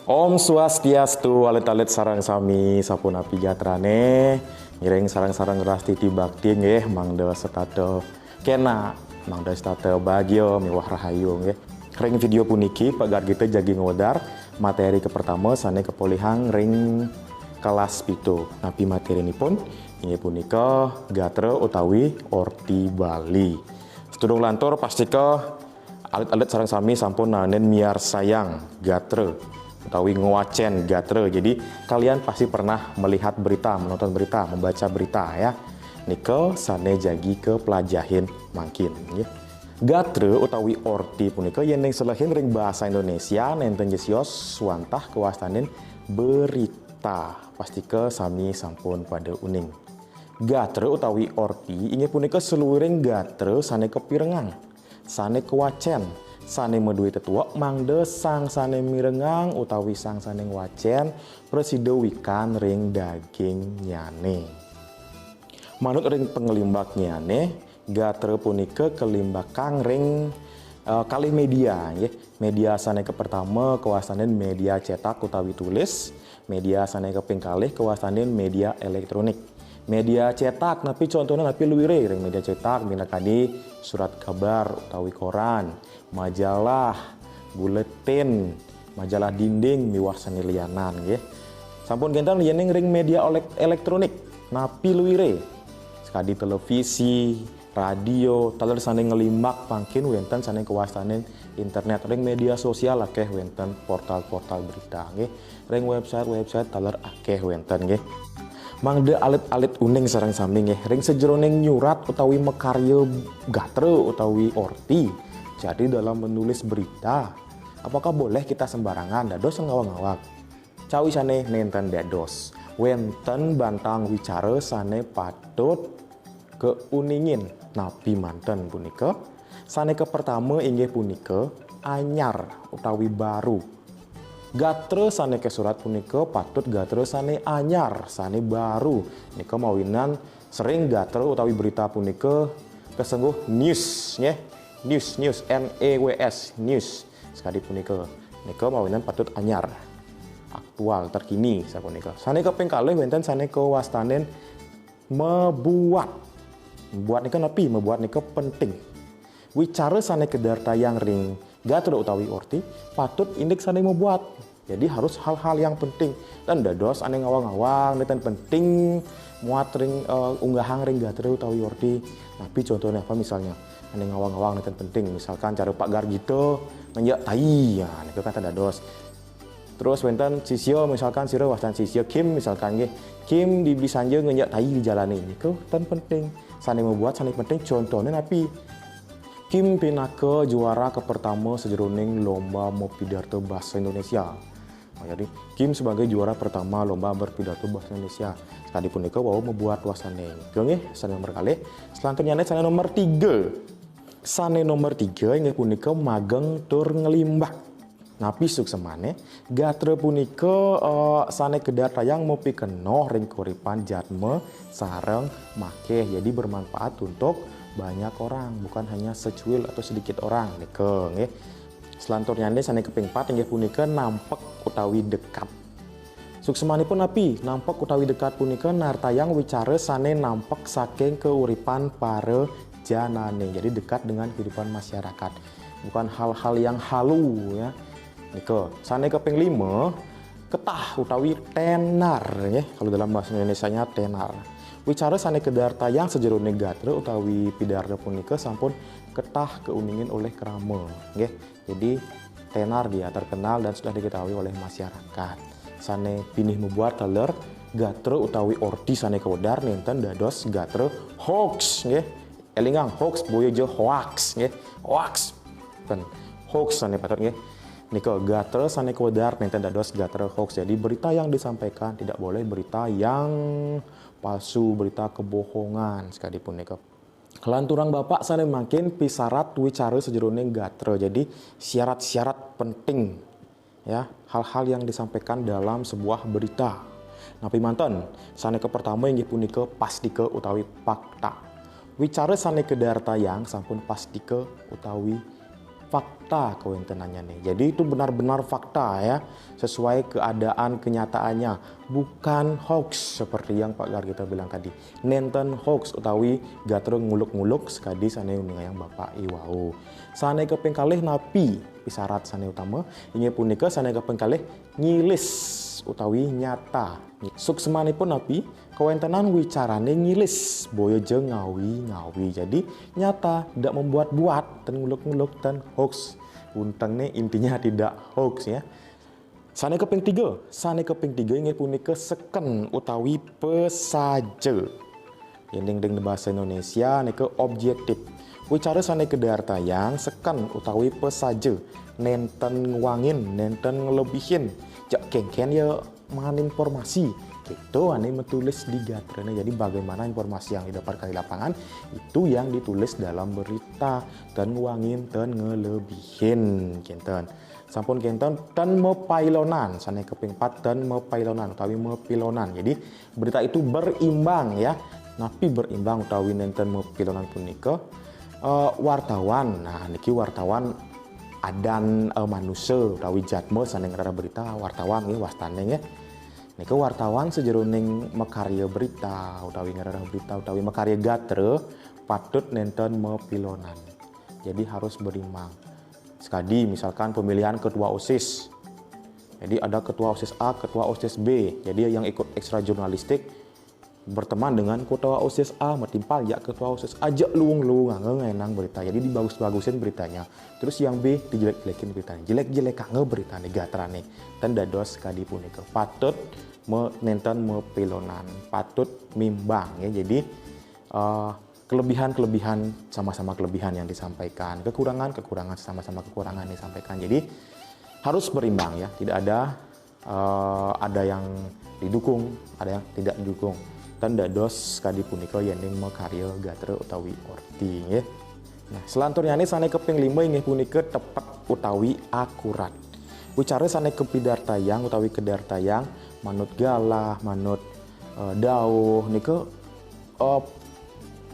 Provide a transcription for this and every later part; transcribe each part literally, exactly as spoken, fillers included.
Om Swastiastu, alit-alit sareng sami, sapunapi gatrane? Ngiring sareng-sareng rastiti bakti nggih, mangda setata kena, mangda setata bagia miwah rahayu nggih. Ring video puniki, Pak Gargita jagi ngwedar materi kapertama sane kapolihang ring kelas pitu. Napi materinipun? Inggih punika gatra utawi orti Bali. Sedurung lantur, pastika alit-alit sareng sami sampun naenin miarsayang gatra utawi ngwacen gatra. Jadi, kalian pasti pernah melihat berita, menonton berita, membaca berita ya. Nika sane jagi kaplajahin mangkin nggih. Gatra utawi orti punika yen ning selehin ring basa Indonesia nenten jesios wantah kawastanin berita. Pastika sami sampun pada uning. Gatra utawi orti inggih punika saluiring gatra sane kapirengang, sane kawacen, sane madue tetuek mangda sang sane mirengang utawi sang sane ngwacen prasida wikan ring dagingnyane. Manut ring panglimbaknyane, gatra punika kalimbakang ring, eh, kalih media nggih. Media sane kapertama kawastanin media cetak utawi tulis, media sane kaping kalih kawastanin media elektronik. Media cetak, napi contone, napi luire ring media cetak, minakadi surat kabar utawi koran, majalah, buletin, majalah dinding miwah sane lianan nggih. Sampun kenten yening ring media olek-, elektronik, napi luire? Sakadi televisi, radio, taler sane nglimbak mangkin wenten sane kawastanin internet. Ring media sosial akeh wenten portal-portal berita nggih. Ring website-website taler akeh wenten nggih. Mangda alit-alit uning sareng sami nggih, ring sajeroning nyurat utawi makarya gatra utawi orti. Jadi dalam menulis berita, apakah boleh kita sembarangan dados ngawag-ngawag? Cawisane nenten dados. Wenten bantang wicara sane patut keuningin. Napi manten punika? Sane kapertama inggih punika anyar utawi baru. Gatra sane kasurat punika patut gatra sane anyar, sane baru. Nika mawinan sering gatra utawi berita punika kasengguh news nggih. News, news, N E W S, news. Sakadi punika. Nika mawinan patut anyar, aktual, terkini sapunika. Sane kaping kalih wenten sane kawastanin mabuat. Mabuat nika napi? Mabuat nika penting. Wicara sane kadartayang ring gatra utawi orti patut indik sane mabuat. Jadi harus hal-hal yang penting. Tan dados ane ngawang-ngawang, nenten penting muat ring, eh, unggahang ring gatra utawi orti. Napi contone apa misalnya? Ane ngawang-ngawang nenten penting. Misalkan cara Pak Gargita ngenjak tai. Ya, nika kata dados. Terus wenten sisya, misalkan sira wastan sisya Kim, misalkan nggih, Kim di Bisanja ngenjak tai di jalane. Niku tan penting. Sane mabuat sane penting, contone napi? Kim pinaka juara kapertama sajeroning lomba mapidarta basa Indonesia. Nah, jadi Kim sebagai juara pertama lomba berpidato bahasa Indonesia. Sakadi punika wau mabuat wasane. Nggih, sane nomor kalih. Selanturnyane sane nomor tiga. Sane nomor tiga inggih punika mageng tur nglimbak. Napi suksemane? Gatra punika, eh, sane kadartayang mapikenoh ring kauripan jatma sareng makeh. Jadi bermanfaat untuk banyak orang, bukan hanya secuil atau sedikit orang. Nika nggih. Selanturnyane sane kaping pat inggih punika nampek utawi dekat. Suksemanipun napi? Nampek utawi dekat punika nartayang wicara sane nampek saking kauripan para janane. Jadi dekat dengan kehidupan masyarakat. Bukan hal-hal yang halu ya. Nika, sane kaping lima, ketah utawi tenar nggih. Kalau dalam bahasa Indonesianya tenar. Wicara sane kadartayang sajeroning gatra utawi pidarta punika sampun ketah keuningin oleh krama nggih. Jadi tenar dia, terkenal dan sudah diketahui oleh masyarakat. Sane pinih mabuat taler gatra utawi orti sane kawedar nenten dados gatra hoax nggih. Elingang, hoax boya ja hoax nggih. Hoax. Ten. Hoax sane patut nggih. Nika gatra sane kawedar nenten dados gatra hoax. Jadi berita yang disampaikan tidak boleh berita yang palsu, berita kebohongan sakadi punika. Kalanturang Bapak sane mangkin pisarat wicara sajeroning gatra. Jadi syarat-syarat penting ya, hal-hal yang disampaikan dalam sebuah berita. Napi manten, sane kapertama inggih punika pastika utawi fakta. Wicara sane kadartayang sampun pastika utawi fakta kawéntenannyané. Jadi itu benar-benar fakta ya, sesuai keadaan kenyataannya, bukan hoax seperti yang Pak Gargita bilang tadi. Nénten hoax utawi gatra nguluk-nguluk sakadi sané uningayang Bapak iwau. Sané kaping kalih napi pisarat sané utama, inggih punika sané kaping kalih ngilis utawi nyata. Suksmanipun napi? Kawéntenan wicarané ngilis, boya ja ngawi-ngawi. Jadi nyata, tidak membuat-buat, ten nguluk-nguluk, ten hoax. Untengné intinya tidak hoax ya. Sané kaping tiga, sané kaping tiga inggih punika seken utawi pesaja. Yéning ring basa Indonesia nika objektif. Wicara sané kadartayang seken utawi pesaja, nénten ngwangin, nénten nglebihin. Jak kénkén ya mangan informasi. Gitu ané metulis di gatrané. Jadi bagaimana informasi yang didapatkan di lapangan, itu yang ditulis dalam berita. Ten ngwangin, ten nglebihin. Kénten. Sampun kénten, ten mapailonan. Sané kaping pat, ten mapailonan utawi mapilonan. Jadi berita itu berimbang ya. Napi berimbang utawi nénten mapilonan punika? Eh, wartawan. Nah, niki wartawan adan eh, manusa utawi jadma sané ngrereh berita, wartawan nggih wastané nggih. Nika wartawan sajeroning makarya berita utawi ngrereh berita utawi makarya gatra patut nénten mapilonan. Jadi harus berimbang. Sekadi misalkan pemilihan ketua OSIS. Jadi ada ketua OSIS A, ketua OSIS B. Jadi yang ikut ekstra jurnalistik berteman dengan ketua OSIS A, matimpal ya ketua OSIS A, jak luung-luunganga ngaénang berita. Jadi dibagus-bagusin beritanya. Terus yang B dijelek-jelekin beritanya. Jelek-jelekanga beritané, gatrané. Ten dados kadi punika. Patut me, nénten mapilonan. Patut mimbang ya. Jadi eh, kelebihan-kelebihan sama-sama kelebihan yang disampaikan, kekurangan-kekurangan sama-sama kekurangan yang disampaikan. Jadi harus berimbang ya, tidak ada eh, ada yang didukung, ada yang tidak didukung. Ten dados kadi punika yéning makarya gatra utawi orti nggih. Nah, selanturnyané sané kaping lima inggih punika tepet utawi akurat. Wicara sané kapidartayang utawi kadartayang manut galah, manut eh, dauh nika eh,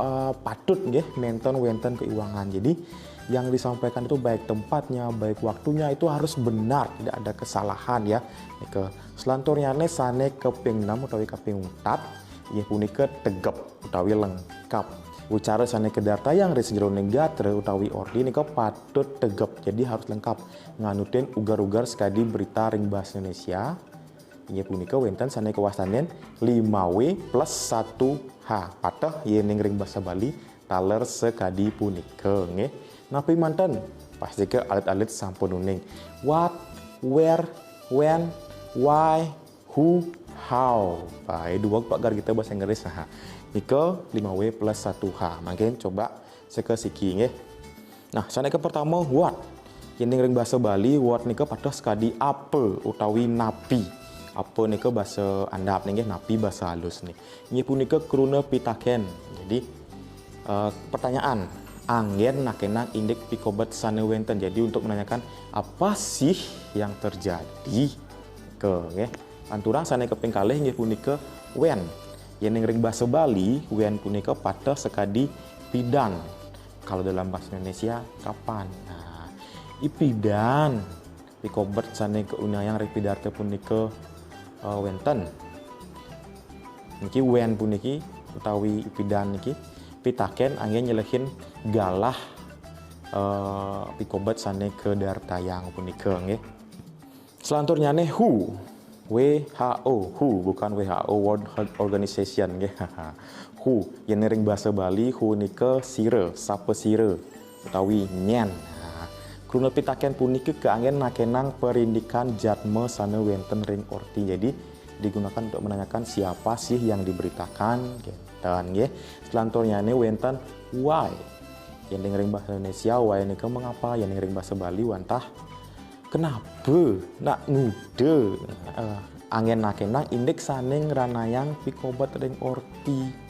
eh, patut nggih nénten wénten keiwangan. Jadi yang disampaikan itu baik tempatnya, baik waktunya itu harus benar, tidak ada kesalahan ya. Nika selanturnyané sané kaping enam utawi kaping empat inggih punika tegep utawi lengkap. Wicara sané kadartayang ring sajeroning gatra utawi orti nika patut tegep, jadi harus lengkap. Nganutin uger-uger sakadi berita ring basa Indonesia, inggih punika wénten sané kawastanin lima W plus satu H. Pateh yéning ring basa Bali taler sakadi punika, nggih. Napi manten? Pastika alit-alit sampun uning. What, where, when, why, who, how. Baé duweg Pak Gargita basa Inggris. Nah, nika lima W plus satu H. Mangkin coba sekasiki, nggih. Nah, sané kapertama, what. Yéning ring basa Bali, what nika pateh sakadi apa utawi napi. Apa nika basa andap nggih, napi basa halus nih. Inggih punika kruna pitakén. Jadi eh, pertanyaan, anggén nakénang indik pikobet sané wénten. Jadi untuk menanyakan apa sih yang terjadi? Ke nggih. Lanturang sané kaping kalih inggih punika when. Yéning ring basa Bali, when punika pateh sakadi pidan. Kalau dalam bahasa Indonesia, kapan? Nah, ipidan pikobet sané kauningayang ring pidarta punika eh, wénten. Niki when puniki utawi ipidan niki pitakén anggén nyelehin galah eh, pikobet sané kadartayang punika nggih. Selanturnyané who, W H O, who, bukan W H O, World Health Organization nggih. Who, yén ring basa Bali, who nika sira, sapa sira, utawi nyén. Nah, kruna pitakén punika kaanggén nakénang parindikan jadma sané wénten ring orti. Jadi, digunakan untuk menanyakan siapa sih yang diberitakan, kénten nggih. Selanturnyané wénten why. Yén ring basa Indonesia, why nika mengapa, yén ring basa Bali wantah kenapa, nak nguda. Eh, anggén nakénang indik sané ngranayang pikobet ring orti.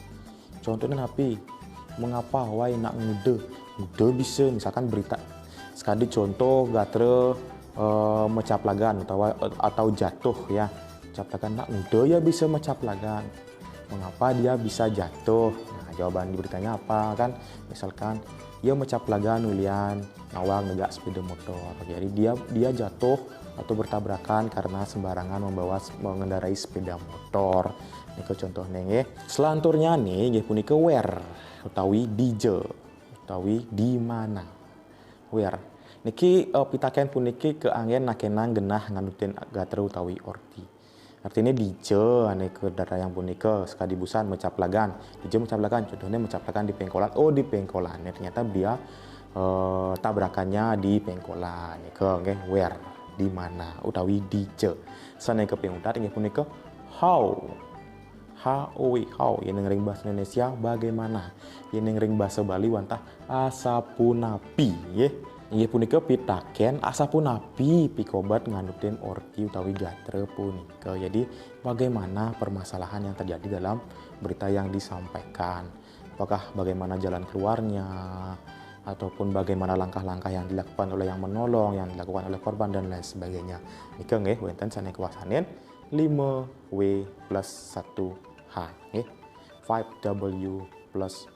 Contohnya napi? Mengapa, why, nak nguda. Nguda bisa, misalkan berita. Sekadi contoh gatra eh, mecaplagan atau atau jatuh ya. Mecaplagan, nak nguda ya bisa mecaplagan. Mengapa dia bisa jatuh? Nah, jawaban di beritanya apa kan? Misalkan, ia mecaplagan ulian ngawag negak sepeda motor. Jadi dia dia jatuh atau bertabrakan karena sembarangan membawa mengendarai sepeda motor. Nika contohnya nggih. Selanturnya nih nggih punika where utawi dija utawi di mana. Where. Niki eh, pitaken puniki keanggen nakenang genah nganutin gatra utawi orti. Artinya dija ane ke daerah yang punika sekadi busan mecaplagan. Dija mecaplagan, contohnya mecaplagan di pengkolan. Oh, di pengkolan. Ya, ternyata dia eh, tabrakannya di pengkolan. Nika nggih where, di mana utawi dija. Sane kaping untat inggih punika how. H O W, how. Yen ring bahasa Indonesia bagaimana? Yen ring bahasa Bali wantah asapunapi, nggih. Inggih punika pitaken asapunapi pikobet nganutin orti utawi gatra punika. Jadi bagaimana permasalahan yang terjadi dalam berita yang disampaikan? Apakah bagaimana jalan keluarnya? Ataupun bagaimana langkah-langkah yang dilakukan oleh yang menolong, yang dilakukan oleh korban dan lain sebagainya. Nika nggih wenten sane kawastanin lima W plus satu H nggih. Five W plus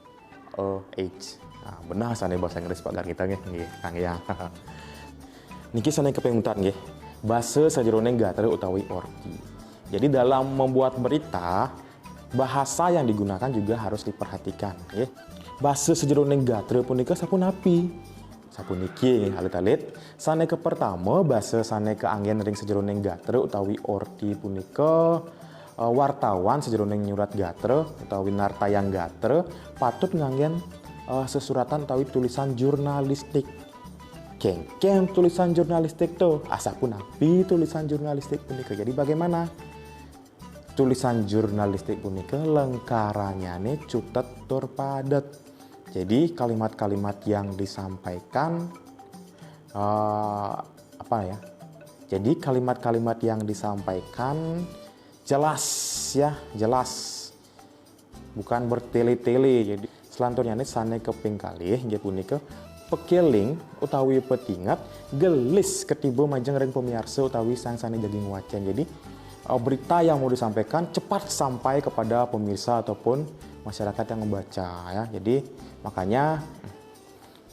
a H. Nah, benar sane bahasa Inggris Pak Gargita nggih, nggih, Kang Yang. Niki sane kaping untat nggih. Basa sajeroning gatra utawi orti. Jadi dalam membuat berita, bahasa yang digunakan juga harus diperhatikan nggih. Basa sajeroning gatra punika sapunapi? Sapuniki nggih, alit-alit. Sane kapertama, basa sane kaanggen ring sajeroning gatra utawi orti punika eh, wartawan sajeroning nyurat gatra utawi nartayang gatra patut nganggen eh, sesuratan utawi tulisan jurnalistik. Kengken tulisan jurnalistik to? Asapunapi tulisan jurnalistik punika? Jadi bagaimana? Tulisan jurnalistik punika lengkaranyane cutet tur padet. Jadi kalimat-kalimat yang disampaikan eh, apa ya? Jadi kalimat-kalimat yang disampaikan jelas ya, jelas. Bukan bertele-tele. Jadi selanturnya ini sane kaping kalih inggih punika pekeling utawi petinget gelis ketiba majeng ring pamiarsa utawi sang sane jagi ngwacen. Jadi eh, berita yang mau disampaikan cepat sampai kepada pemirsa ataupun masyarakat yang membaca ya. Jadi makanya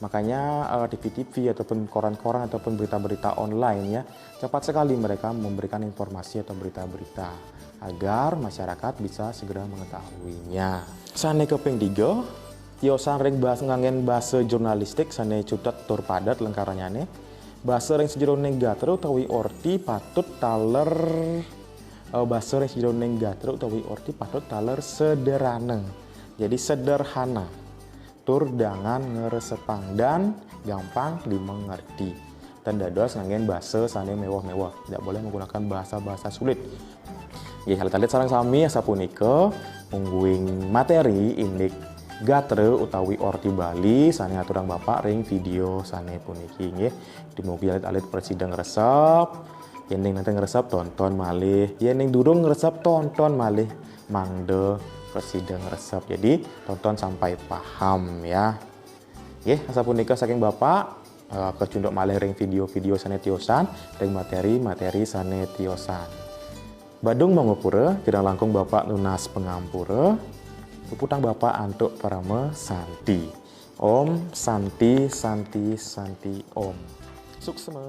makanya eh, T V-T V ataupun koran-koran ataupun berita-berita online ya cepat sekali mereka memberikan informasi atau berita-berita agar masyarakat bisa segera mengetahuinya. Sane kaping tiga, tiosan ring bahasa nganggen bahasa jurnalistik sane cutet tur padet lengkaranyane. Basa ring sajeroning gatra utawi orti patut taler eh, basa ring sajeroning gatra utawi orti patut taler sederhana. Jadi sederhana. Tur dangan ngresepang dan gampang dimengerti. Ten dados nganggen basa sane mewah-mewah. Tidak boleh menggunakan bahasa-bahasa sulit. Nggih, alit-alit sareng sami sapunika mungguing materi indik gatra utawi orti Bali sane aturang Bapak ring video sane puniki nggih. Dumugi alit-alit prasida ngresep. Yen ning nanti ngresep tonton malih. Yen ning durung ngresep tonton malih mangda prasida ngresep. Jadi tonton sampai paham ya. Nggih, asapunika saking Bapak eh, kecunduk malih ring video-video sane tiosan, ring materi-materi sane tiosan. Badung mangapura, kirang langkung Bapak nunas pangampura. Puputang Bapak antuk parama santi. Om Santi Santi Santi Om. Suksma.